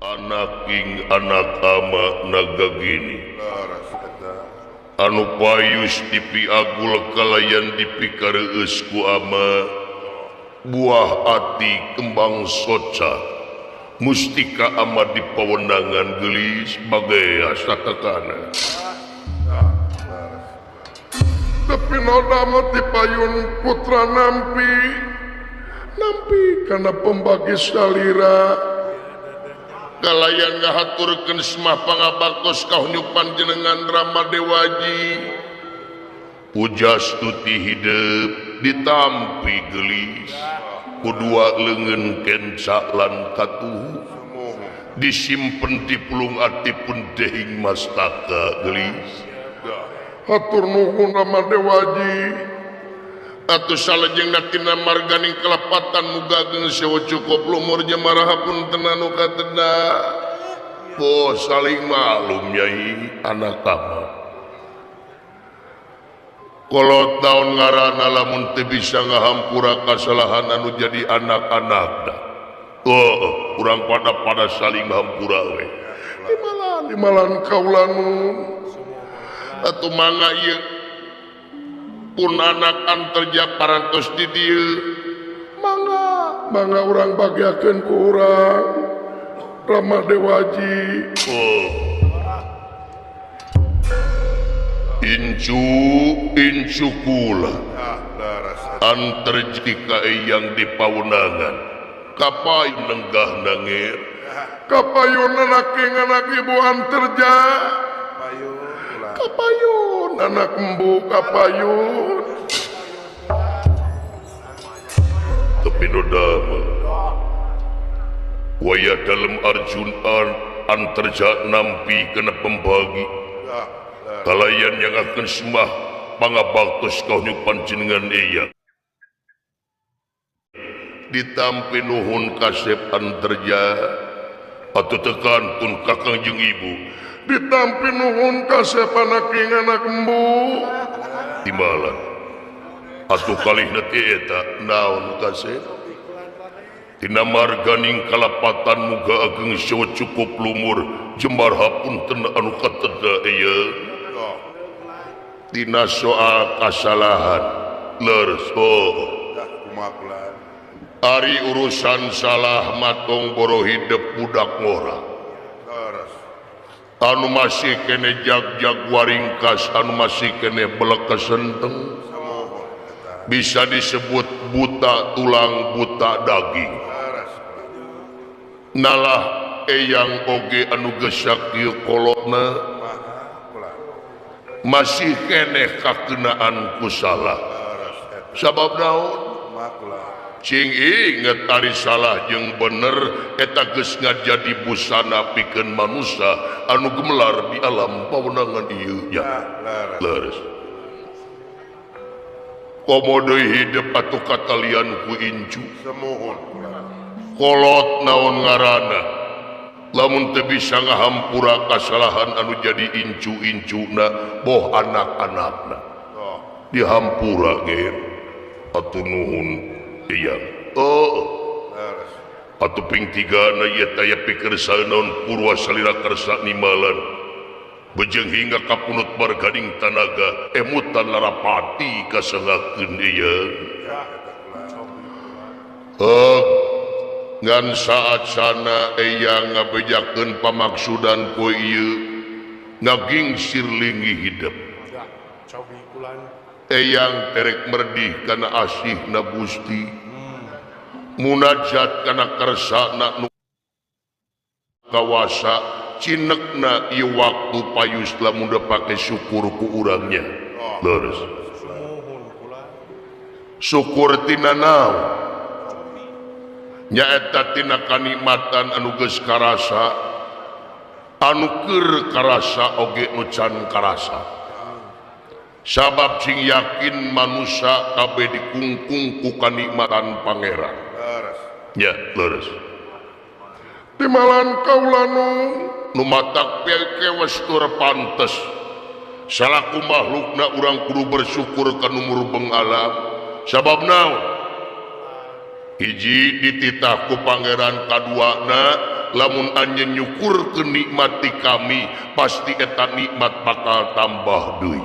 Anak ing anak ama Nagagini anu payus dipiagul kalayan dipikareus ku ama buah ati kembang soca mustika ama di pawenangan gelis bagea satakana Tapi nodama ti payun putra nampi nampi kana pembagi salira kalayan ngahaturkeun semah pangabaktos ka hunyu panjenengan Rama Dewaji pujastuti hidup ditampi gelis ku dua leungeun kenca lan katuhu disimpen di pulung ati pun dehing mastaka gelis hatur nuhun Rama Dewaji atuh salajengna tina marganing kelepatan muga ageng sewa cukup lumur jemaraha pun tenanu katena oh saling maklum yai anak ama kolot naon ngaranna lamun teu bisa ngahampura kasalahan anu jadi anak-anakna oh urang pada saling hampura we dimalan dimalan kaula nu atuh mangga ieu pun anak anterja parantos di dieu mangga mangga urang bagiakeun ku urang Rama Dewaji oh incu incu kula anterjika eyang di pawenangan kapayun nenggah nangir kapayun anak ing anak ibu anterja kapayun anak embu kapayun tapi nodama waya dalem Arjuna anterja nampi kena pembagi kalayan yang akan sembah pangabaktos kahunyu panjenengan iya ditampi nuhun kasep anterja atuh tekan pun kakang jeung ibu ditampi nuhun kasep anak ing anak embu timbalan atuh kalihna ti eta naon kasep tina marganing kalapatan muga ageng sewa cukup lumur jembar hapunten anu kateda ieu tina soal kasalahan leres oh ari urusan salah matong boro hidup budak ngora anu masih kene jag-jag waringkas anu masih kene belekesenteng bisa disebut buta tulang buta daging nalah eyang oge anu gesak ieu kolotna masih keneh kakenaan ku salah sabab naon cing inget ari salah jeung bener eta geus ngajadi busana pikeun manusia anu gemelar di alam pawenangan ieu nya leres komo deui hidup atuh katalian ku incu kolot naon ngaranna lamun teu bisa ngahampura kasalahan anu jadi incu-incuna boh anak-anakna dihampura ge atuh nuhun iya oh atuh ping tiga na ieu taya pikir saeun purwa salira kersa nimalan bejeng hingga kapunut marganing tanaga emutan larapati kasengakeun ieu ngan saat sana eyang ngabejakeun pamaksudan poe ieu ngagingsir linggih hidup eyang terek merdih kana asihna Gusti munajat kana kersana nu kawasa cinekna ieu waktu payus lamun dapake syukur ku urangnya leres syukur tina naon nyaeta tina kanikmatan anu geus karasa anu keur karasa oge nu can karasa sabab cing yakin manusia kabeh dikungkung ku kanikmatan pangeran nya leres timalan kaula nu nu matak kewas tur pantes salaku makhlukna urang kudu bersyukur ka nu murbeng alam sabab naon hiji dititah ku pangeran kaduana Lamun anjeun nyukurkeun nikmat ti kami pasti eta nikmat bakal tambah deui.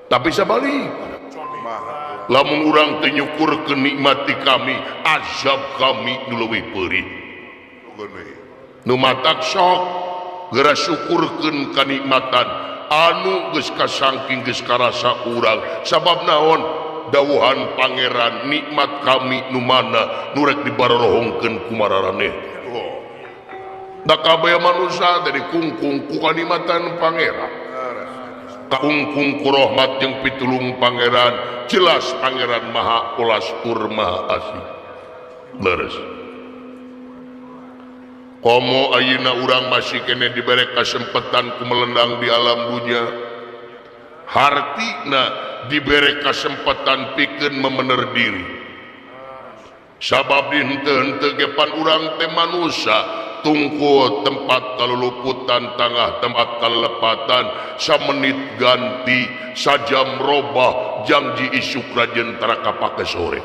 Tapi sabalik lamun urang teu nyukurkeun nikmat ti kami azab kami nu leuwih peurih. Nu matak sok geura syukurkeun kanikmatan anu geus kasangking geus karasa urang sabab naon dawuhan pangeran nikmat kami nu mana nu rek dibarorohongkeun ku mararaneh. Da kabeh manusia dari kungkung ku kanikmatan pangeran, kungkung ku rahmat jeung pitulung pangeran, jelas pangeran maha welas tur maha asih. Leres. Komo ayeuna urang masih kene dibere kasempatan ku melendang di alam dunya. Hartina dibere kesempatan pikeun memener diri. Sabab di henteu-henteu ge pan urang teh manusia tungku tempat kaluluputan tangah tempat kalepatan samenit ganti sajam robah janji isuk rajen tara kapake sore.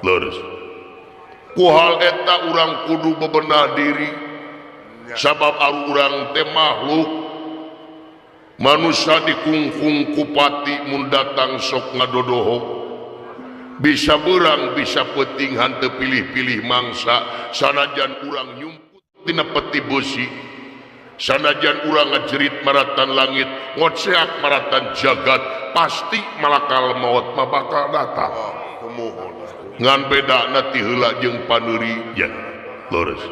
Leres. Ku hal eta urang kudu bebenah diri sabab urang teh makhluk manusia dikungkung kupati mun datang sok ngadodoho bisa berang bisa peuting hanteu pilih-pilih mangsa sanajan urang nyumput tina peti besi sanajan urang ngajerit maratan langit ngotseak maratan jagat pasti malakal maut mah bakal datang. Ngan bedana ti heula jeung paneuri ya leres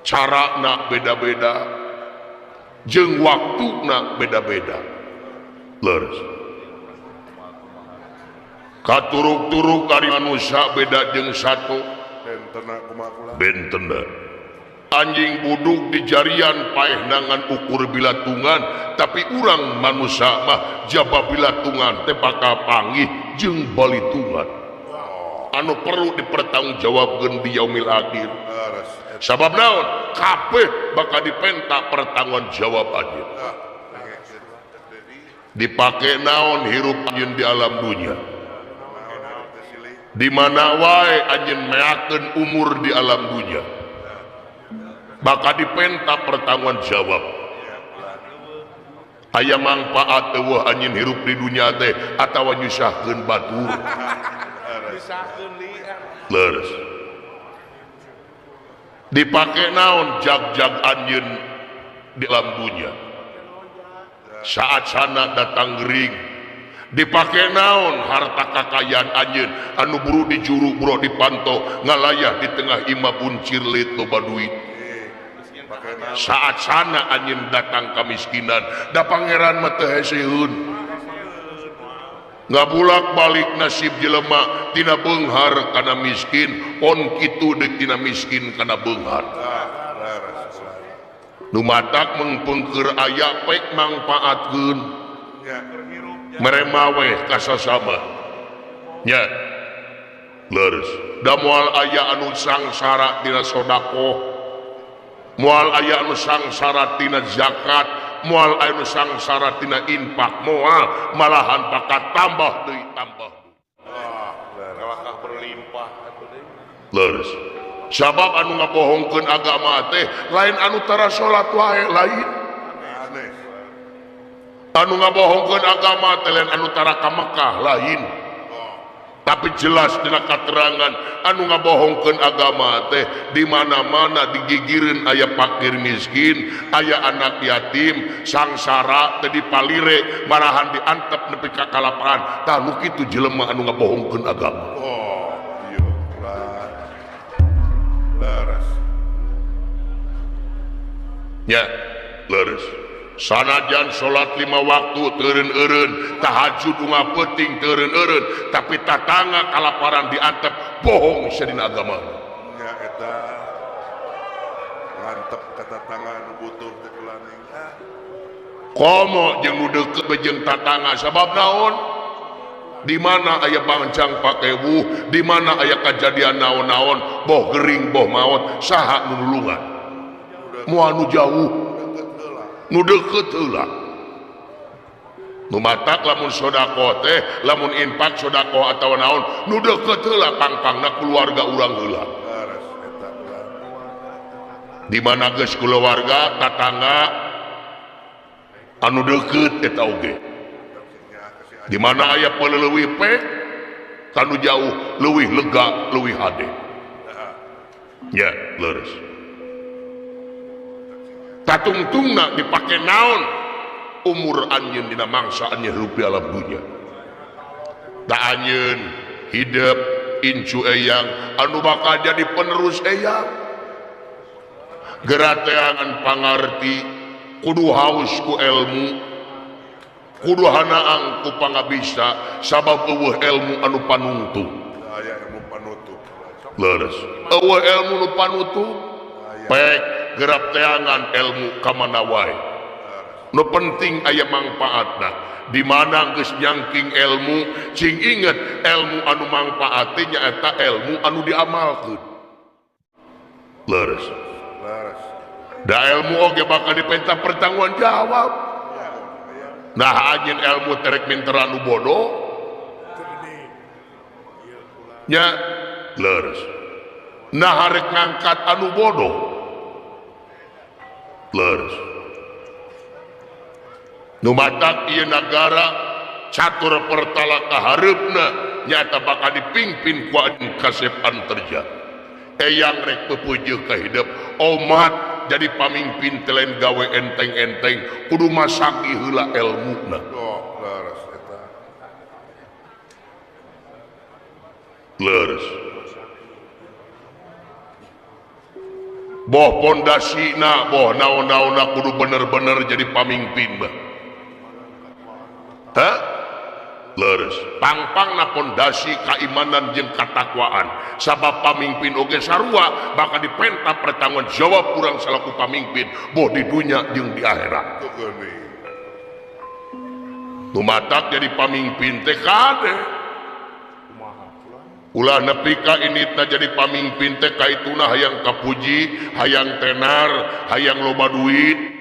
carana beda-beda jeung waktuna beda-beda. Leres. Katuruk-turuk ari manusia beda jeung satu bentena. Anjing buduk di jarian paeh nangan ukur bilatungan tapi urang manusia mah jaba bilatungan teh bakal panggih jeung balitungan anu perlu dipertanggungjawabkeun di yaumil akhir. Sabab naon? Kabeh bakal dipenta pertanggungan jawab anjeun. Dipake naon hirup anjeun di alam dunya? Di mana wae anjeun meakeun umur di alam dunya? Bakal dipenta pertanggungan jawab. Aya mangpaat eueuh anjeun hirup di dunya teh atawa nyusahkeun batur. Leres. Dipake naon jag-jag anjeun di alam dunya saat sana datang gering dipake naon harta kakayaan anjeun anu buru dijuru buru dipanto ngalayah di tengah imah buncir leit loba duit saat sana anjeun datang kamiskinan da pangeran mah teu heseun ngabulak-balik nasib jelema tina beunghar kana miskin pon kitu deuk tina miskin kana beunghar. Nu matak mengpengker aya pek mangpaatkeun mere maweh ka sasama nya. Leres. Da moal aya anu sangsara tina sedekah, moal aya anu sangsara tina zakat, moal aya nu sangsara tina infak, moal malahan bakal tambah deui tambah deui. Kalakah berlimpah atuh deui. Leres. Sabab anu ngabohongkeun agama teh lain anu tara salat wae lain. Anu ngabohongkeun agama teh lain anu tara ka Mekah lain. Tapi jelas dina katerangan anu ngabohongkeun agama teh di mana-mana digigireun aya fakir miskin, aya anak yatim, sangsara teh dipalire, marahan diantep nepi ka kalaparan. Tah nu kitu jelema anu ngabohongkeun agama. Oh, ieu leres. Ya, leres. Sanajan salat 5 waktu teureun-eureun, tahajud unggal peuting teureun-eureun, tapi tatangga kalaparan diantep bohong sadina agama. Nya eta ngantep ka tatangga nu butuh teh kulaning. Komo jeung nu deukeut jeung tatangga sabab naon? Di mana aya bangcang pakewuh, di mana aya kajadian naon-naon, boh gering boh maot, saha nu nulungan? Moal nu jauh, nu deukeut heula. Nu matak lamun sedekah teh, lamun infak sedekah atawa naon, nu deukeut heula pangpangna keluarga urang heula. Di mana geus kulawarga tatangga anu deukeut eta oge. Di mana aya peleuwih pek kanu jauh leuwih lega leuwih hade. Ya, leres. Tatungtungna dipake naon umur anjeun dina mangsa anjeun hirup di alam dunya. Da anjeun hidup incu eyang anu bakal jadi penerus eyang. Gerateangan pangarti kudu haus ku ilmu, kudu hanaang ku pangabisa sabab eueuh ilmu anu panungtung. Aya ilmu panutup. Leres. Eueuh ilmu nu panutup pek gerap teangan ilmu ka mana wae. Nu penting aya mangpaatna. Di mana geus nyangking ilmu, cing inget ilmu anu mangpaat teh nyaeta ilmu anu diamalkeun. Leres. Da ilmu oge bakal dipenta pertanggungan jawab. Nah anjeun ilmu terek minter anu bodoh. Nya leres. Nah arek ngangkat anu bodoh. Leres. Nu matak ieu nagara catur pertala ka hareupna nyata bakal dipimpin ku anjeun kasep anterja. Eyang rek pepujeuk ka hidup omat jadi pamimpin telen gawe enteng-enteng kudu masaki heula elmuna. Oh, leres eta. Leres. Boh pondasina, boh naon-naonna kudu bener-bener jadi pamimpin mah. Hah? Leres. Pangpangna pondasi keimanan jeung katakwaan. Sabab pamimpin oge sarua bakal dipenta pertanggungan jawab urang salaku pamimpin boh di dunya jeung di akhirat. Nu matak jadi pamimpin teh kade. Ulah nepi ka initna jadi pamimpin teh kaituna hayang kapuji, hayang tenar, hayang loba duit.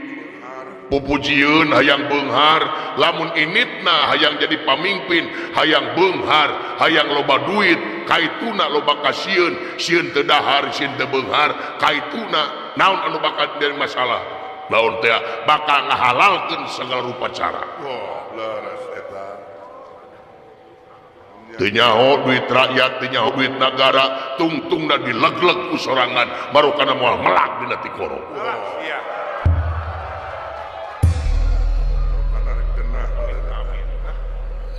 Pupujieun hayang beunghar. Lamun initna hayang jadi pamimpin, hayang beunghar, hayang loba duit, kaituna loba kasieun, sieun teu dahar, sieun teu beunghar, kaituna naon anu bakal jadi masalah? Naon teh bakal ngahalalkeun segala rupa cara. Oh, leres eta. Teu nyaho duit rakyat, teu nyaho duit nagara, tungtungna dilegleg ku sorangan, marukana moal melak dina tikoro. Oh, iya.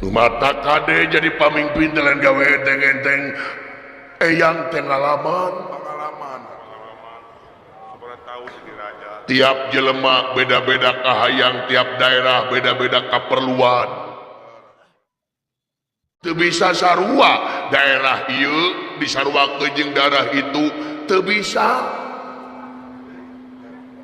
Mata kade jadi pamimpin dengan gawe enteng-enteng eyang teh ngalaman. Pengalaman. Tiap jelema beda-beda kahayang, tiap daerah beda-beda kaperluan. Teu bisa sarua daerah ieu disaruakeun jeung daerah itu, teu bisa.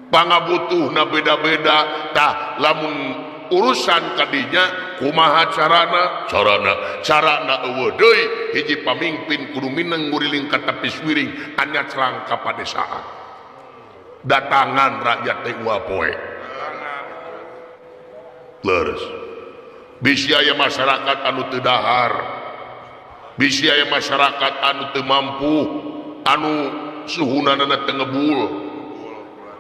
Pangabutuhna beda-beda. Tah lamun urusan kadinya kumaha carana carana carana eueuh deui hiji pamimpin kudu mineng nguriling ka tepis wiring anyacrang ka padesaan datangan rakyat teh ulah poe. Leres. Bisi aya masyarakat anu teu dahar, bisi aya masyarakat anu teu mampu, anu suhunanana teu ngebul.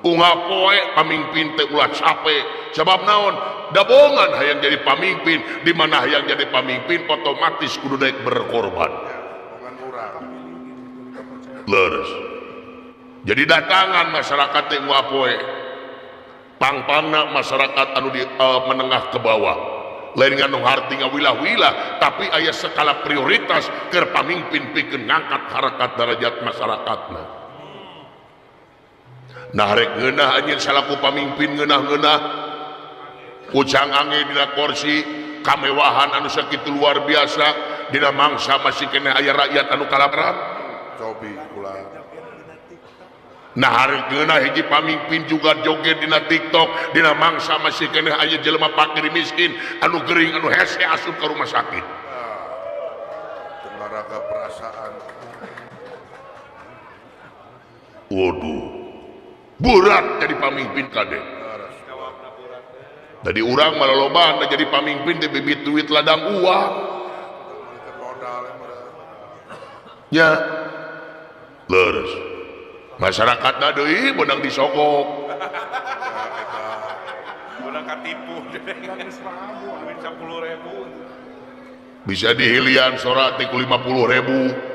Unggal poe pamimpin teh ulah capek sebab naon dabongan hayang jadi pamimpin, di mana hayang jadi pamimpin otomatis kudu daek berkorban. Leres. Jadi datangan masyarakat teh unggal poe pangpangna masyarakat anu di menengah ke bawah lain nganu harti ngawilah-wilah tapi aya skala prioritas keur pamimpin pikeun ngangkat harakat derajat masyarakatna. Nah rek ngeunah anjeun salaku pamimpin ngeunah-ngeunah kucang ange dina kursi kamewahan anu sakitu luar biasa dina mangsa masih keneh aya rakyat anu kalaparan. Cobi kula. Nah rek ngeunah hiji pamimpin juga joget dina TikTok dina mangsa masih keneh aya jelema fakir miskin anu gering anu hese asup ka rumah sakit. Teu perasaan. Waduh. Berat jadi pamimpin kade. Jadi urang malah loba jadi pamimpin teh bibit duit ladang uang. Ya. Leres. Masyarakat deui beunang disogok. Beunang katipu. 10.000. Bisa dihilian sora teh ku 50.000.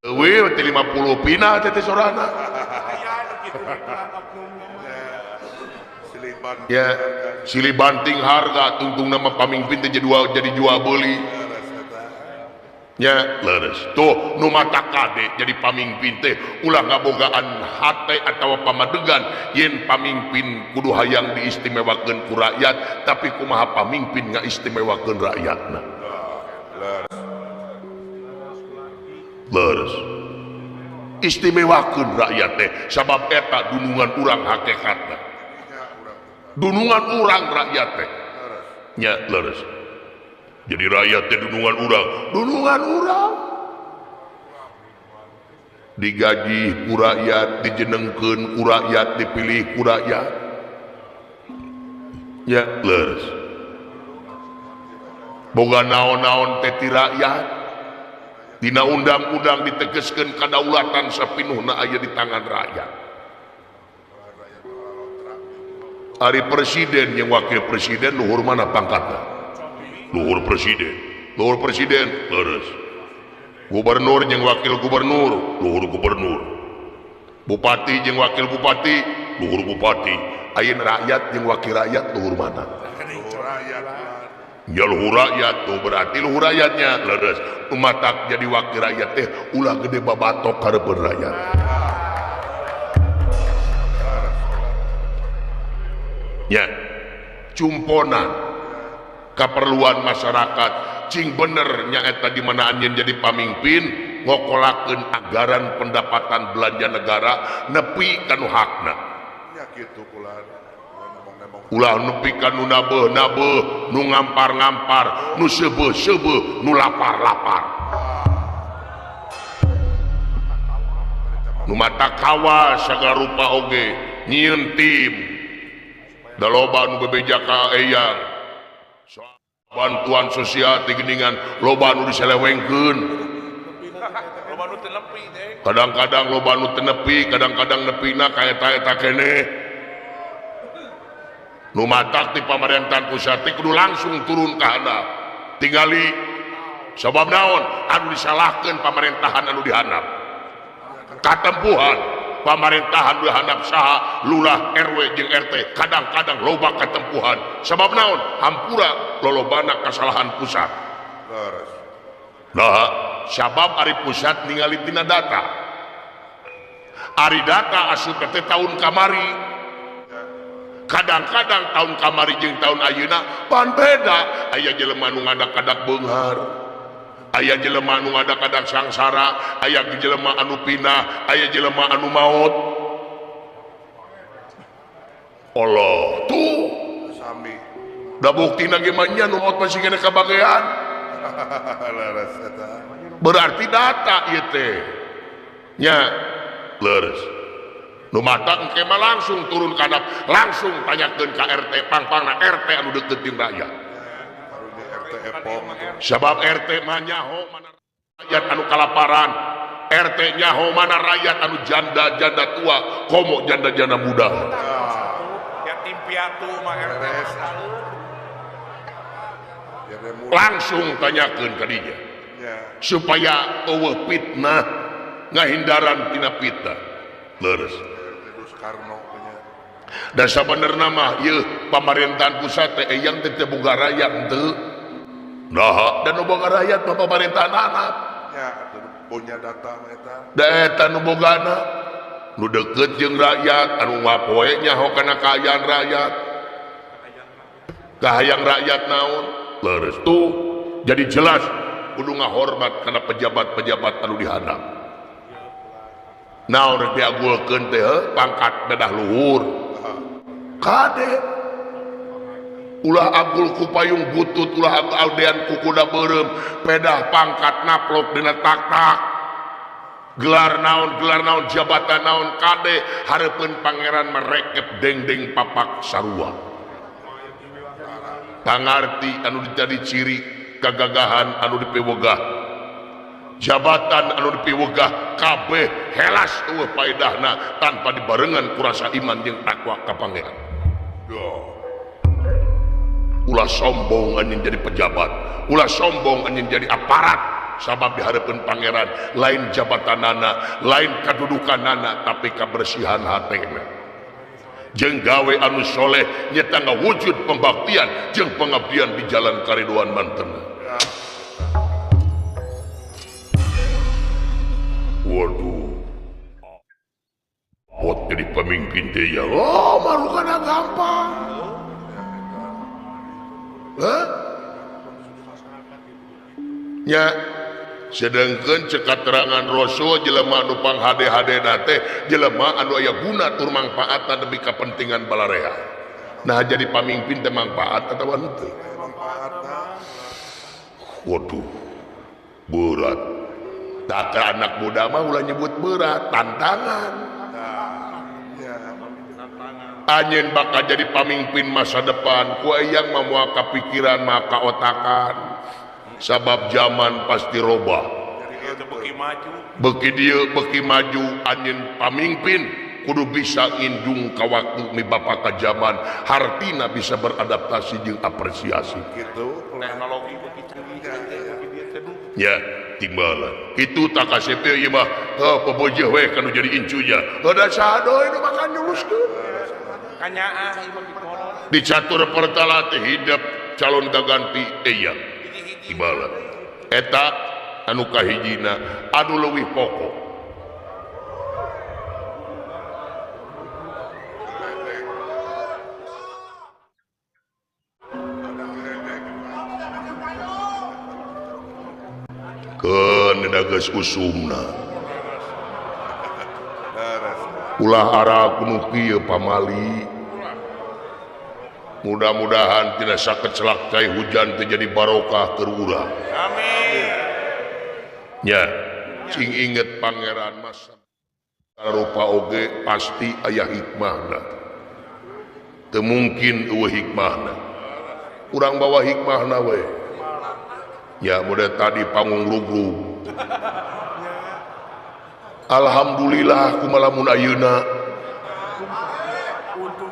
Eueuh teh 50 pinah teh sorana. Ya, silih banting harga tungtung nama pamimpin teh jadi jual beli. Ya, leres. Tuh nu mata kade jadi pamimpin teh ulah ngabogaan hate atawa pamadegan yen pamimpin kudu hayang diistimewakeun ku rakyat, tapi kumaha pamimpin ngaistimewakeun rakyatna. Leres. Istimewakeun rakyat teh sabab eta dunungan urang hakikatna. Dunungan urang rakyat teh. Nya leres. Jadi rakyat teh dunungan urang, dunungan urang. Digaji ku rakyat, dijenengkeun ku rakyat, dipilih ku rakyat. Nya leres. Boga naon-naon teh ti rakyat. Dina undang-undang ditegeskeun kadaulatan sapinuhna aya di tangan rakyat. Ari presiden yang wakil presiden luhur mana pangkatna? Luhur presiden. Luhur presiden leres. Gubernur yang wakil gubernur luhur gubernur. Bupati yang wakil bupati luhur bupati. Ayeuna rakyat yang wakil rakyat luhur mana? Luhur rakyat. Ya luhur rakyat tuh berarti luhur rakyatnya leres. Umatak jadi wakil rakyat teh ulah gede babatok karepun rakyat. Ya, cumponan keperluan masyarakat cing bener nyaeta di mana anjeun jadi pamimpin ngokolakeun anggaran pendapatan belanja negara nepi kanu hakna. Ya kitu kula. Ulah nepi ka nu nabeuh-nabeuh, nu ngampar-ngampar, nu seubeuh-seubeuh, nu lapar-lapar. Nu mata kawa sagala rupa oge nyieun tim. Da loba nu bebeja ka eyang. Bantuan sosial ti geuningan loba nu diselewengkeun. Loba nu teu nepi teh. Kadang-kadang loba nu teu nepi, kadang-kadang nepina ka eta-eta keneh. Nu matak di pamerintahan pusat teh kudu langsung turun ka handap. Tingali sabab naon anu disalahkeun pamerintahan anu dihandap. Katempuhan pamerintahan nu dihandap saha lurah RW jeung RT kadang-kadang loba katempuhan. Sabab naon hampura lolobana kasalahan pusat. Nah, sabab ari pusat ningali tina data. Ari data asup teh tahun kamari. Kadang-kadang tahun kamari jeung tahun ayeuna pan beda. Aya jelema nu ngadak-kadak beunghar, aya jelema nu ngadak-kadak sangsara, aya jelema anu pindah, aya jelema anu maot. Allah tuh sami. Da buktina ge mah nya nu maot masih keneh kabagean. Berarti data ieu teh. Nya leres. Nu matak engke mah langsung turun ka handap, langsung tanyakeun ka RT pang-pangna RT anu deukeut jeung rakyat. Sabab RT mah nyaho mana rakyat anu kalaparan, RT nyaho mana rakyat anu janda-janda tua, komo janda-janda muda. Yatim piatu mah RT. Langsung tanyakeun ka dinya. Supaya eueuh fitnah, ngahindaran tina fitnah. Leres. Dan sabenerna mah ieu pamerintahan pusat teh eyang teh teu boga rakyat henteu. Nah, dan nu boga rakyat mah pamerintahan anak. Ya, punya data eta. Da eta nu bogana nu deukeut jeung rakyat, anu ngapoe nyaho kana kaayaan rakyat. Kahayang rakyat naon? Leres tuh. Jadi jelas kudu ngahormat kana pejabat-pejabat anu dihandap. Naon rek diagulkeun teh pangkat bedah luhur. Kade ulah agul ku payung butut, ulah aldean ku kuda beureum, pedah pangkat naplok dina tak-tak. Gelar naon, jabatan naon kade hareupeun pangeran merekep dengdeng papak sarua. Pangarti anu dijadi ciri kagagahan anu dipewegah. Jabatan anu dipiwegah kabeh helas eueuh paedahna tanpa dibarengan ku rasa iman jeung takwa ka Pangeran. Ulah sombong anjeun jadi pejabat, ulah sombong anjeun jadi aparat, sabab dihareupeun Pangeran lain jabatanana, lain kadudukanana, tapi kabersihan hatena. Jeung gawe anu soleh nyata ngawujud pembaktian jeung pengabdian di jalan kariduan mantena. Waduh, pot jadi pemimpin teh ya, oh marukana gampang. Hah? Nya, sedangkan cek katerangan Rasul jelema anu panghade-hadena teh jelema anu aya guna tur mangfaatna demi kepentingan balarea. Nah jadi pamimpin teh mangfaat atawa henteu? Waduh, berat. Tak anak muda mah ulah nyebut berat, tantangan. Anjeun bakal jadi pamimpin masa depan, ku yang mamoal kapikiran maka otakan. Sabab zaman pasti robah. Beuki dieu beuki maju, anjeun pamimpin kudu bisa ngindung ka waktu mibapa ka zaman, hartina bisa beradaptasi jeung apresiasi. Gitu, teknologi beuki canggih beuki dieu teh. Ya, timbalan. Itu tak kasep ieu mah, heuh pobojeah we kanu jadi incunya. Heuh da saha deui nu bakal nyuluskeun. Kanyaah ieu mah dikolot. Dicatur pertala teh hidup calon gaganti eyang. Timbalan. Eta anu kahijina anu leuwih pokok. Keun geus usumna. Ulah ara kuno kieu pamali. Mudah-mudahan tidak sakecelak cai hujan teh jadi barokah keur urang. Amin. Nya, cing inget Pangeran masa rupa oge pasti aya hikmahna. Teu mungkin eueuh hikmahna. Urang bawa hikmahna we. Ya mudah tadi panggung rugrug. Alhamdulillah kumalamun ayeuna.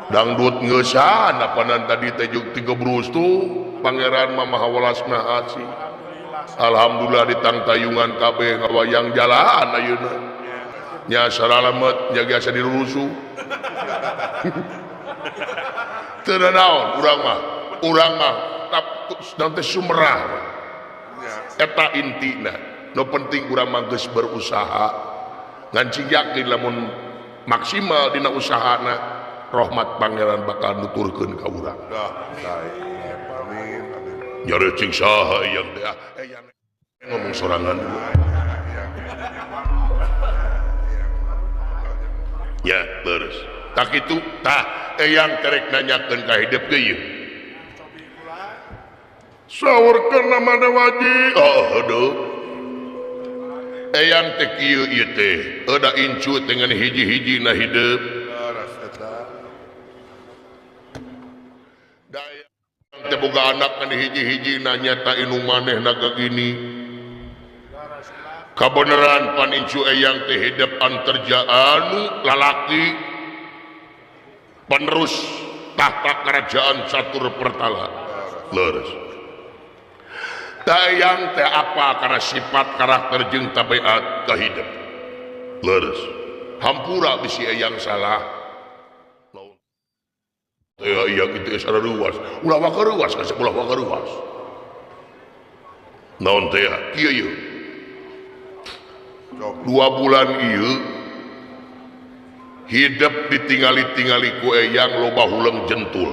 Dangdut ngeusan apanan tadi teh jeung tiga brus tuh Pangeran mah maha welas maha asih. Alhamdulillah ditangtayungan kabeh ngawayang jalan ayeuna. Nya saralamet nya biasa dirusuh. Teu naon urang mah. Urang mah nanti sumerah. Eta intina. Nu penting urang mah geus berusaha. Ngan cing yakin lamun maksimal dina usahana rahmat Pangeran bakal nuturkeun ka urang. Amin. Nyare cing saha yang teh yang ngomong sorangan. Ya, terus. Tak itu tah eyang terek nanyakeun ka hidup ge ieu. Saurkeun nama waji. Oh, aduh. Eyang teh kieu ieu teh, euda incu dengan hiji-hiji na hidup. Teh boga anak kan hiji-hiji na nyata inung maneh na gini. Kabeneran pan incu eyang teh hidup anterja anu lalaki penerus tahta kerajaan catur pertala. Leres. Tayang teh apa karena sifat karakter jeung tabiat kahidup. Leres. Hampura bisi eyang salah. Teh iya kitu geus ruas. Ulah waka ruas ka ulah waka ruas. Naon teh kieu ieu. 2 bulan ieu hidup ditingali-tingali ku eyang loba huleng jentul.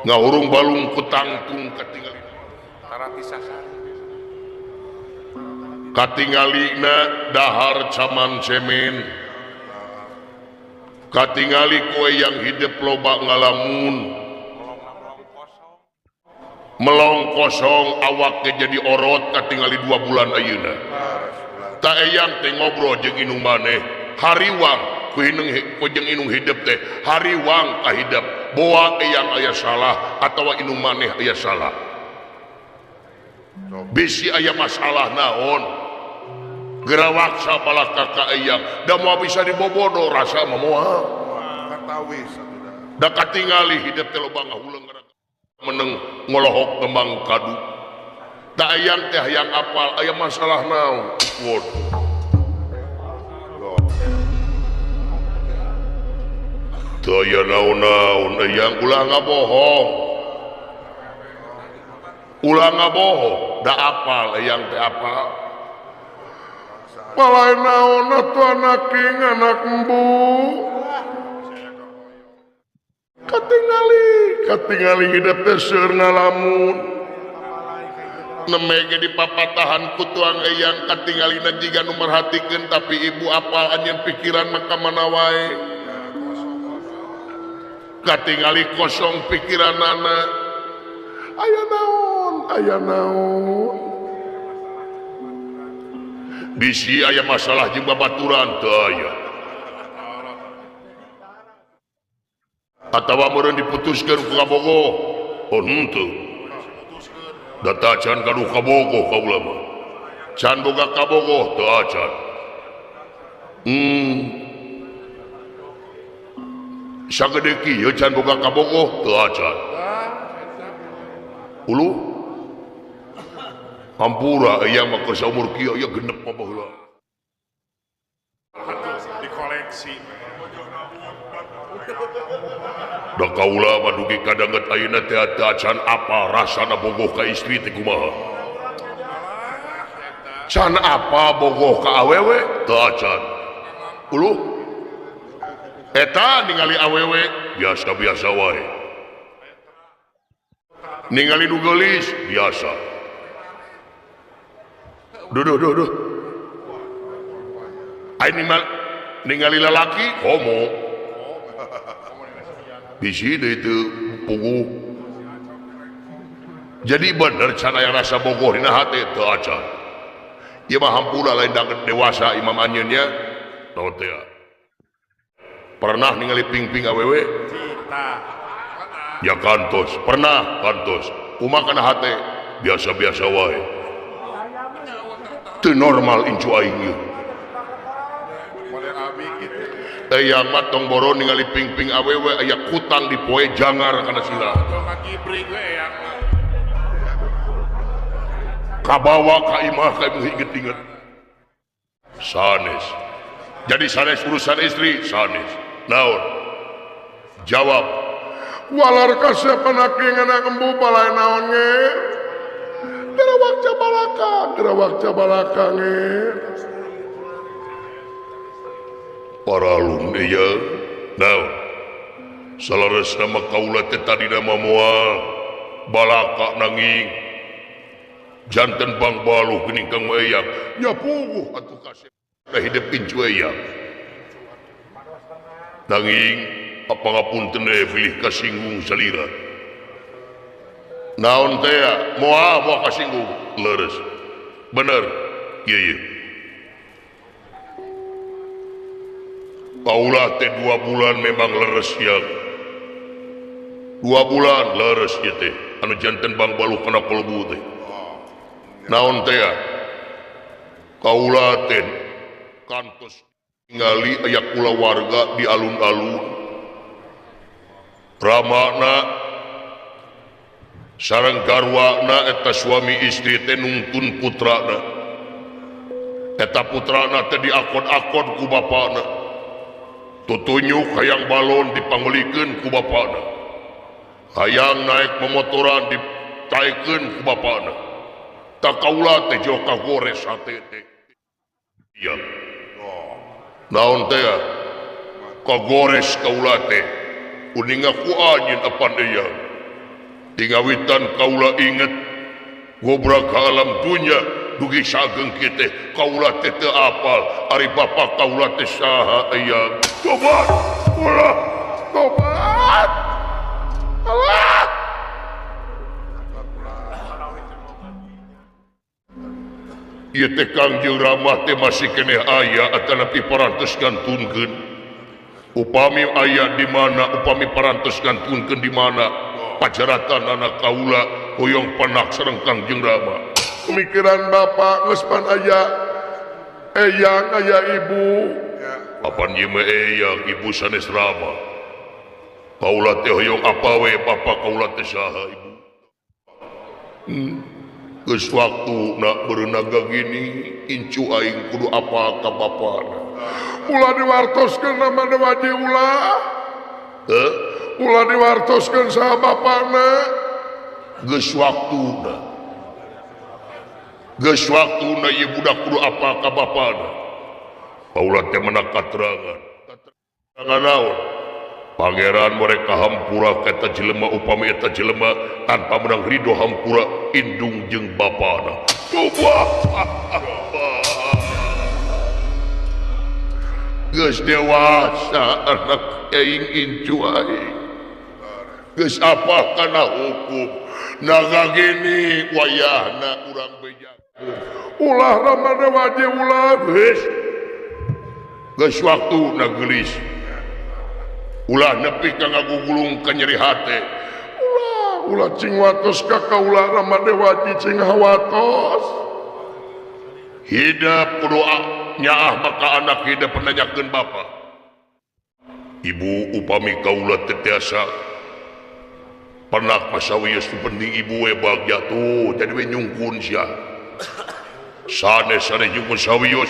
Ngahurung balung ku tangtung katingali. Katingalina dahar caman cemen. Katingali ku eyang hidup loba ngalamun. Melong kosong awaknya jadi orot katingali 2 bulan ayeuna. Ta eyang teh ngobrol jeung inung maneh, hariwang ku jeung inung hidup teh, hariwang ka hidup. Boa eyang aya salah atawa inung maneh aya salah. Bisi aya masalah naon gerawaksa balaka ka eyang da moal bisa dibobodo rasa mah moal katawis da katingali hidup teh loba ngahuleng meneng ngolohok kembang kadu da eyang teh hayang apal aya masalah naon waduh teu aya naon-naon eyang ulah ngabohong ulah ngabohong da apal eyang teh apal palai naon atuh anak king anak embu katingali katingali hidup teh seueur ngalamun neme ge dipapatahan ku tuang eyang katingalina jiga nu merhatikeun tapi ibu apal anjeun pikiran mah ka mana wae katingali kosong pikiranana aya naon aya naon bisi aya masalah jeung babaturan teu aya atawa meureun diputuskeun ku kabogoh oh henteu da tacan gaduh kabogoh kaula mah can boga kabogoh teu acan sagede kieu can boga kabogoh teu acan ulu hampura eyang mah keur saumur kieu aya genep mah baheula dikoleksi da kaula mah dugi kadanget ayeuna teh teu acan apa rasana bogoh ka istri teh kumaha can apa bogoh ka awewe teu acan ulu eta ningali awewe biasa-biasa wae ningali nu geulis biasa duh duh duh duh aing ningali lalaki homo bisi deui teu puguh jadi bener can aya rasa bogoh dina hate teu acan ieu mah hampura lain danget dewasa imam anjeun nya naon teh pernah ningali ping-ping awewe ya kantos pernah kantos kumaha kana hate biasa-biasa wae teu normal incu aing ieu eyang mah tong boro ningali ping-ping awewe aya kutang di poe jangar kana sila kabawa ka imah ka ibu inget-inget sanes jadi sanes urusan istri sanes naon jawab walar kasep anak king anak embu palai naon ge gerawak cabalaka nge paralun ieu naon salaresna mah kaula teh tadina mah moal balaka nanging janten bang baluh geuning kang eyang nya puguh atuh kasep hidup incu eyang nanging apa ngapunten deui bilih kasinggung salira naon teh moal moal kasinggung leres bener ieu ieu kaula teh 2 bulan memang leres ya 2 bulan leres ieu teh anu janten bang baluh kana kolbu teh naon teh kaula teh kantos ningali aya kulawarga di alun-alun ramana sareng garwana eta suami istri teh nungtun putrana eta putrana teh diakon-akon ku bapana tutunyuk hayang balon dipanggulikeun ku bapana hayang naik momotoran ditaekeun ku bapana tak kaula teh jauh kagores hate teh iya naon teh kagores kaula teh uninga ku anjeun apan eyang tingawitan kaula inget gobrak ka alam dunya dugi sageng kieu teh kaula teh teu apal ari bapa kaula teh saha eyang tobat ulah tobat Allah ieu teh Kangjeng Rama teh masih keneh aya atanapi parantos ngantunkeun upami aya di mana upami parantos ngantunkeun di mana pajaratan anak kaula hoyong panak sareng Kangjeng Rama. Pemikiran bapak geus pan aya eyang aya ibu. Apan ieu mah eyang ibu sanes rama. Kaula teh hoyong apa we bapak kaula teh saha ibu. Geus waktuna beureunang gini incu aing kudu apa ka bapana. Ulah diwartoskeun nama Dewaji ulah. Heuh? Ulah diwartoskeun saha bapana. Geus waktuna. Geus waktuna ieu budak kudu apa ka bapana. Kaula teh menak katerangan. Katerangan naon? Pangeran mereka hampura ka eta jelema upami eta jelema tanpa menang ridho hampura indung jeung bapana. Geus dewasa anak aing incu aing. Geus apa kana hukum naga gini wayahna urang bejakeun. Ulah Rama Dewaji ulah geus. Geus waktuna geulis. Ulah nepi ka ngagugulung ka nyeri hate. Ulah ulah cing watos ka kaula Rama Dewaji cing hawatos. Hidup kudu nyaah maka anak hidup penanyakeun bapa. Ibu upami kaula teu tiasa penak masawios nu penting ibu we bagja tuh jadi we nyungkun sia. Sanes-sanes nyungkun sawios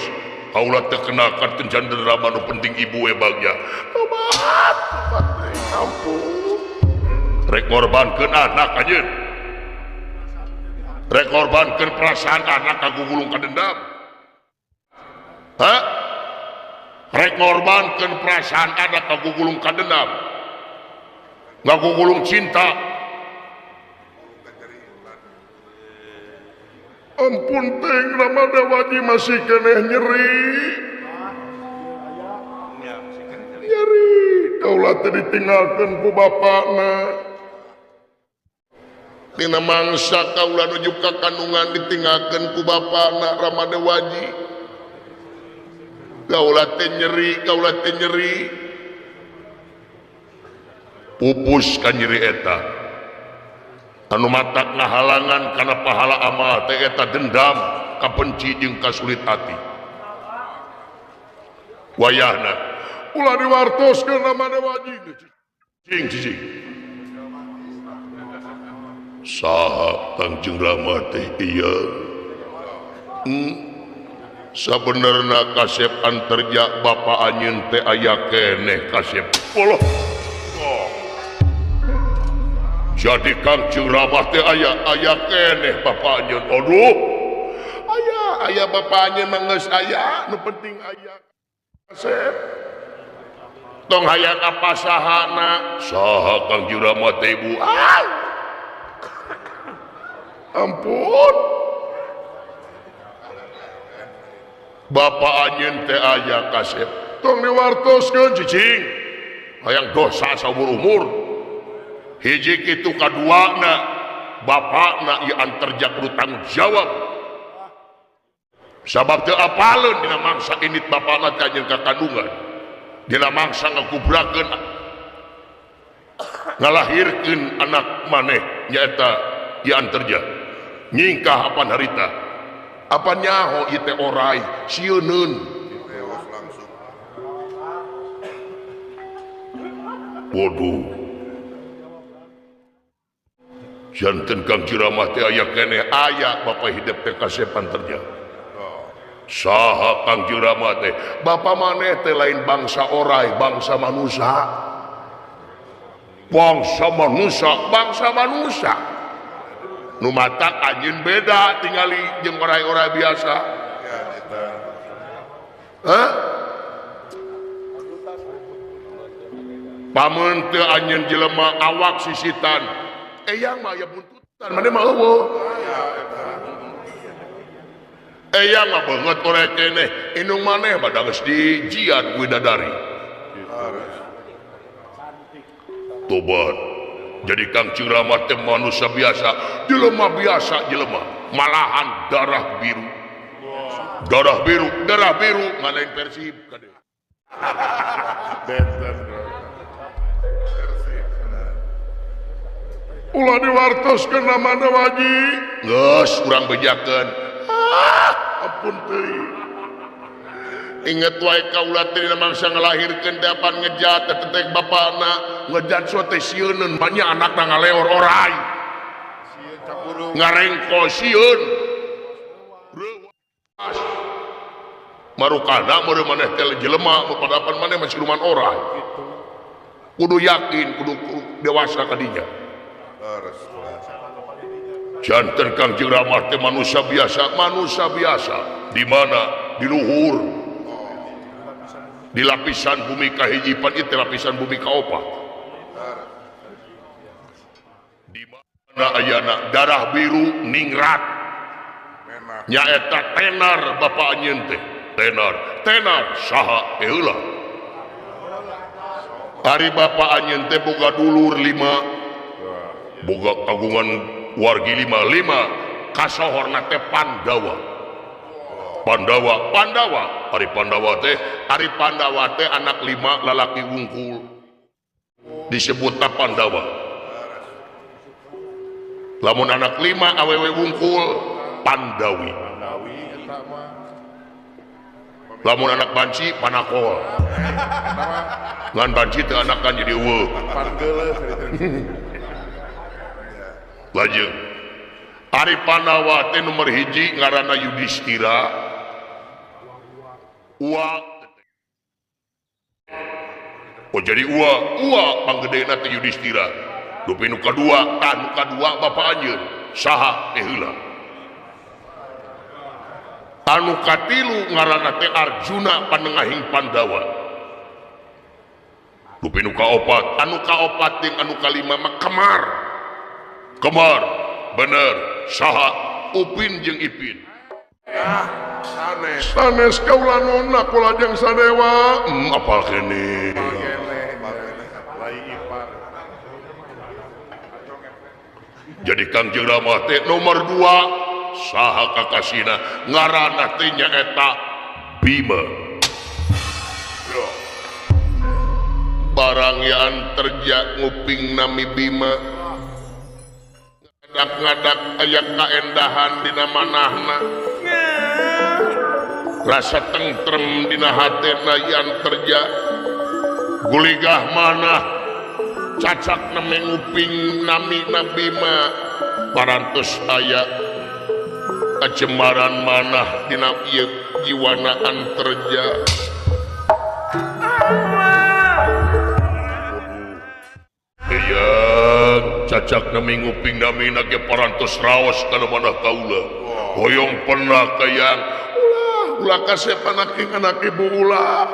kaula teu kena ka janten rama nu penting ibu we bagja. Tobat, tobat ampun. Rek ngorbankeun anak anjeun. Rek ngorbankeun perasaan anak kagugulung ka dendam. Hah? Rek ngorbankeun perasaan anak kagugulung ka dendam. Ngagugulung cinta. Ampun teng Rama Dewaji masih keneh nyeri. Nyeri kaula teh ditinggalkeun ku bapana. Dina mangsa kaula nuju ka kandungan ditinggalkeun ku bapana Rama Dewaji. Kaula teh nyeri, kaula teh nyeri. Pupus ka nyeri eta. Anu matak ngahalangan kana pahala amal teh eta dendam, kabenci jeung kasulit hati. Wayahna ulah diwartoskeun Rama Dewaji. Cing cicing. Saha Kangjeng Rama teh ieu? Sabenerna kasep anterja bapa anjeun teh aya keneh kasep. Allah. Jadi Kangjeng Rama teh aya aya keneh bapa anjeun. Aduh. Aya aya bapa anjeun mah geus aya, nu penting aya kasep. Tong hayang apa sahana? Saha Kangjeng Rama teh ibu? Ah. Ampun. Bapa anjeun teh aya kasep. Tong diwartoskeun cicing. Hayang dosa saumur umur. Hiji kitu kaduana bapakna ieu anterja kudu tanggung jawab. Sabab teu apaleun dina mangsa indit bapakna teh anjeun ka kandungan. Dina mangsa ngagubrakeun ngalahirkeun anak maneh nyaeta ieu anterja. Nyingkah apan harita? Apa nyaho ieu teh orai sieuneun. Waduh. Janten Kangjeng Rama teh aya keneh aya bapa hidup teh kasep anterja. Saha Kangjeng Rama teh? Bapa maneh teh lain bangsa orai, bangsa manusia. Bangsa manusia, bangsa manusia. Nu matak anjeun beda tingali jeung orai-orai biasa. Hah? Pamun teu anjeun jelema awak sisitan. Eyang mah aya buntutan, maneh mah eueuh. Eyang mah beungeut orai keneh, indung maneh mah da geus dijian ku widadari. Tobat. Jadi Kangjeng Rama teh manusia biasa, jelema biasa jelema, malahan darah biru. Darah biru, darah biru ngalain Persib kade. Ulah diwartoskeun namana waji. Geus urang bejakeun. Ah, ampun teuing. Inget wae kaula teh dina mangsa ngalahirkeun teh apan ngejat teh teh bapana ngejat so teh sieuneun banyak anakna ngaleor orai. Sieun capurung. Ngarengko sieun. Reuwas. Marukana meureun maneh teh jelema padapan maneh mah siluman orai. Kudu yakin, kudu dewasa kadinya. Janten Kangjeng Rama teh manusia biasa di mana di luhur. Di lapisan bumi kahiji pan ieu lapisan bumi kaopat. Di mana ayana darah biru ningrat. Nyaeta tenar bapa anjeun teh. Tenar, tenar saha teh heula. Ari bapa anjeun teh boga dulur 5. Boga kagungan wargi 5, 5 kasohorna teh Pandawa. Pandawa, Pandawa, Ari Pandawa teh, Ari Pandawa teh anak 5 lalaki wungkul. Disebutna Pandawa. Lamun anak 5 awewe wungkul, Pandawi. Lamun anak banci Panakol. Ngan banci teh anakan jadi eueuh. Lajeng Ari Pandawa teh nomor 1 ngaranna Yudhistira. Uwa. Oh jadi uwa, uwa panggedena teh Yudhistira. Dupi nu kadua, tah nu kadua bapa anjeun saha teh heula. Anu katilu ngaranna teh Arjuna panengahing Pandawa. Dupi nu kaopat, anu kaopat jeung anu kalima mah kemar. Kemar, bener, saha Upin jeung Ipin. Ah, sanes. Sanes kaula nona kula jeung sadewa. Apal kene. Jadi Kangjeng Rama teh nomor 2 saha kakasina ngaranna teh nyaeta Bima. Barang yang terja nguping nami Bima. Ngadak-ngadak aya kaendahan dina manahna. Rasa tentrem dina hatena yang terja. Guligah manah cacak nami nguping nami Bima. Parantos aya kacemaran manah dina ieu jiwana anterja. Eyang cacak nami nguping nami nage parantos raos kana manah kaula. Hoyong pernah kayang ulah ulah kasep anak anak ibu ulah.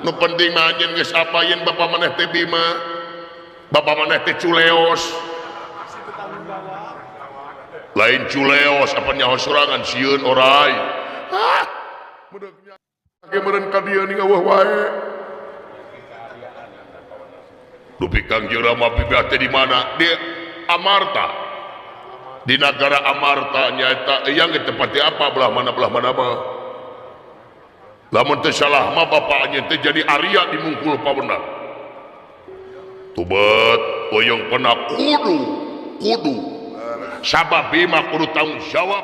Nu penting mah anjeun geus apayeun bapa maneh teh Bima. Bapa maneh teh Culeos. Lain Culeos apa nyaho sorangan sieun orai. Hah? Medeuknya ge meureun ka dieu ning eueuh wae. Dupi Kangjeng Rama pipih teh di mana? Di Amarta. Di nagara Amarta nyaeta eyang ge tepati apa belah mana mah. Lamun teu salah mah bapa anjeun teh jadi Arya di Mungkul Pawenang. Tubet hoyong pernah kudu kudu sabab Bima kudu tanggung jawab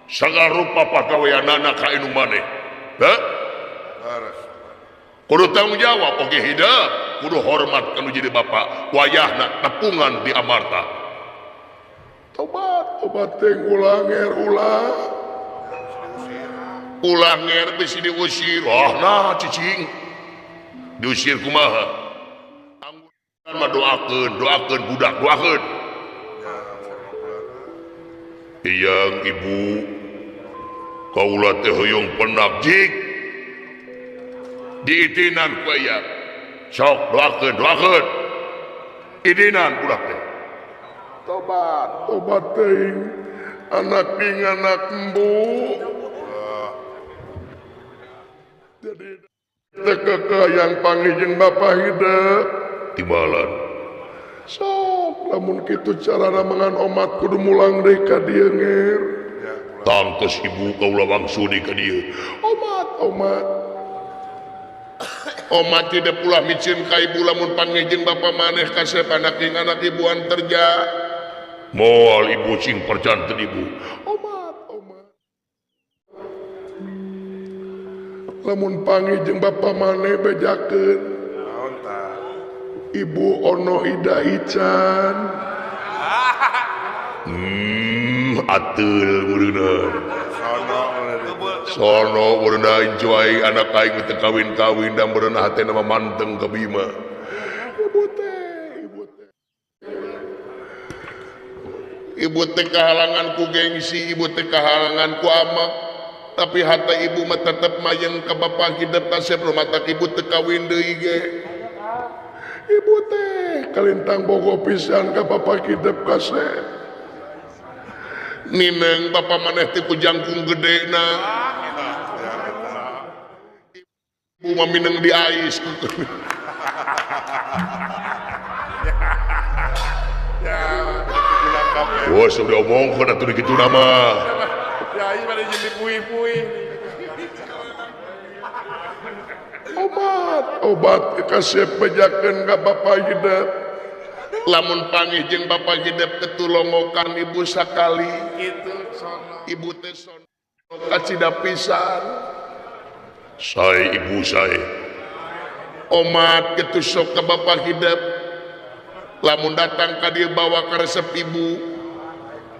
sagala rupa pagaweanana ka anu maneh. Heuh? Kudu tanggung jawab oge hidup, kudu hormat kanu jadi bapa wayahna tepungan di Amarta. Tobat, tobat teh ulah nger ulah. Ulah nger bisi diusir. Oh nah cicing. Diusir kumaha? Mah doakeun, doakeun budak, doakeun. Eyang ibu kaula teh hoyong penak jik. Diidinan ku eyang. Sok doakeun, doakeun. Idinan budak teh. Tobat, tobat teuing. Anak ing anak embu. Jadi teh kekeh yang panggih jeung bapa hidup. Timbalan. Sok lamun kitu carana mangan omat kudu mulang deui ka dieu nger. Tangtos ibu kaula wangsul deui ka dieu. Omat, omat. Omat tidak pulah micin ka ibu lamun panggih jeung bapa maneh kasep anak jeung anak ibu anterja. Moal ibu cing perjanten ibu. Omat, omat. Lamun panggih jeung bapa maneh bejakeun. Naon tah? Ibu ono ida ican. Ateul meureunna. Sono meureunna incu aing anak aing teu kawin-kawin da meureunna hatena mah manteng ka Bima. Ibu teh, ibu teh. Ibu teh kahalangan ku gengsi, ibu teh kahalangan ku amak. Tapi hate ibu mah tetep mayeng ka bapa hidup kasep matak ibu teu kawin deui ge. Ibu teh kalintang bogo pisan ka bapa hidup kasep. Nineng bapa maneh teh ku jangkung gedena. Ibu mah mineng di ais. Wah, sudah diomongkeun atuh kitu nama. Ya, ieu mah jeung dipuih-puih. Obat, obat kasep bejakeun ka bapa hidup. Lamun panggih jeung bapa hidup ketulongokan ibu sakali kitu sono. Ibu teh sono kacida pisan. Sae ibu sae. Omat kitu sok ka bapa hidup. Lamun datang ka dieu bawa ka resep ibu.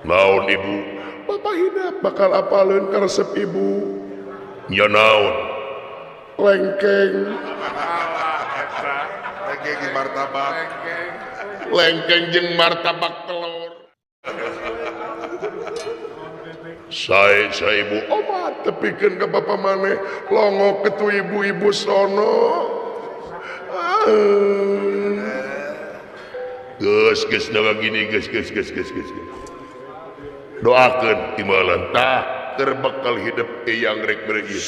Naon ibu? Bapak hidup bakal apaleun ka resep ibu. Nya naon? Lengkeng. Lengkeng jeung martabak. Lengkeng jeung martabak telur. Sae sae ibu obat tepikeun ka bapa maneh longok ketu ibu-ibu sono. Geus geus naga gini geus geus geus geus geus. Doakeun timalan tah keur bekal hidup eyang rek bere ieu.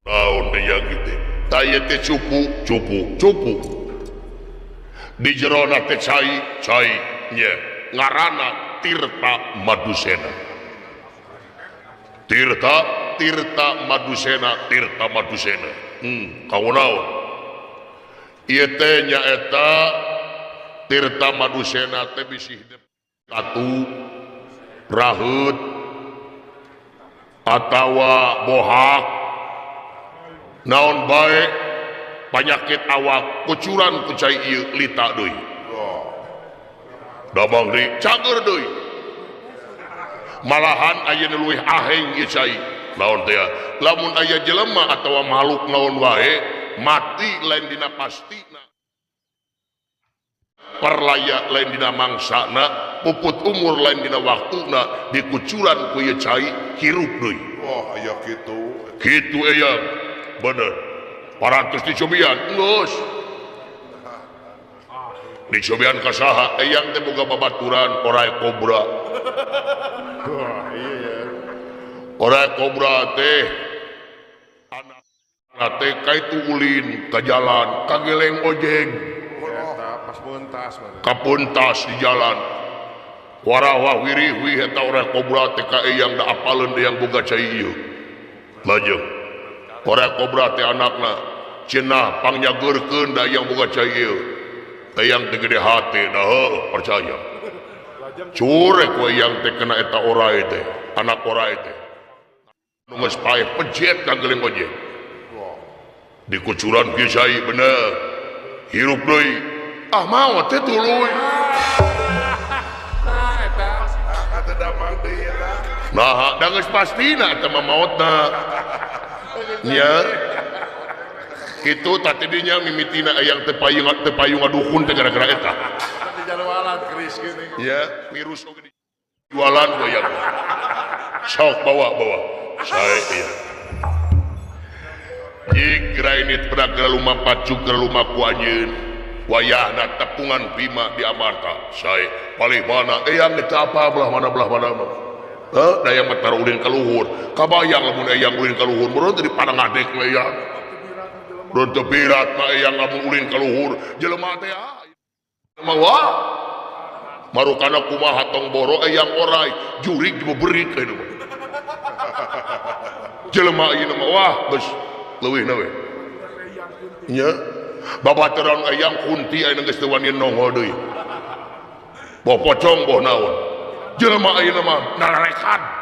Naon eyang teh? Tah ieu teh cupu, cupu, cupu. Di jerona teh cai, cai nya ngaranna Tirta Madusena. Tirta, Tirta Madusena, Tirta Madusena. Kanggo naon? Ieu teh nyaeta Tirta Madusena teh bisi hidup katu, raheut, atawa bohak, naon bae panyakit awak kucuran ku cai ieu lita deui. Damang deui cager deui. Malahan aya nu leuwih aheng ieu cai. Naon teh? Lamun aya jelema atawa makhluk naon wae mati lain dina pastina. Perlaya lain dina mangsana, puput umur lain dina waktuna, dikucuran ku ieu cai hirup deui. Wah, aya kitu. Kitu eyang. Bener. Parantos dicobian, geus. Dicobian ka saha? Eyang teh boga babaturan orai kobra. Wah, iya. Orai kobra teh anakna teh kaitu ulin ka jalan, kageleng ojeg. Kapuntas di jalan. Warawah wirih eta orai kobra teh ka eyang da apaleun eyang boga cai ieu. Lajeng orai kobra teh anakna cenah pangnyageurekeun da eyang boga cai ieu. Eyang teh gede hate da heuh percaya. Curek we eyang teh kena eta orai teh, anak orai teh. Nu geus paeh pejet ka geleng ojek. Dikucuran kieu cai bener. Hirup deui. Ah maot teh tuluy. Nah, da geus pastina eta mah maotna. Nya. Kitu tah tidinya mimitina eyang teh payung ngadukun teh gara-gara eta. Dijualan keris gini. Ya, virus oge dijualan we eyang. Sok bawa-bawa. Sae ieu. Jig grainit pernah lumampat juga lumaku anjeun. Wayahna tepungan Bima di Amarta. Sae palih mana eyang eta apa belah mana mah. Heuh, da eyang mah taruh ulin ka luhur. Kabayang lamun eyang ulin ka luhur, meureun teh dipanangadek we eyang. Meureun teu berat mah eyang lamun ulin ka luhur, jelema teh ah. Mah wah. Marukana kumaha tong boro eyang orai, jurig dibeberik ieu mah. Jelema ayeuna mah wah geus leuwihna we. Nya babaturan Eyang Kunti ayeuna geus teu wani nongol deui. Boh pocong boh naon. Jelema ayeuna mah nararekan.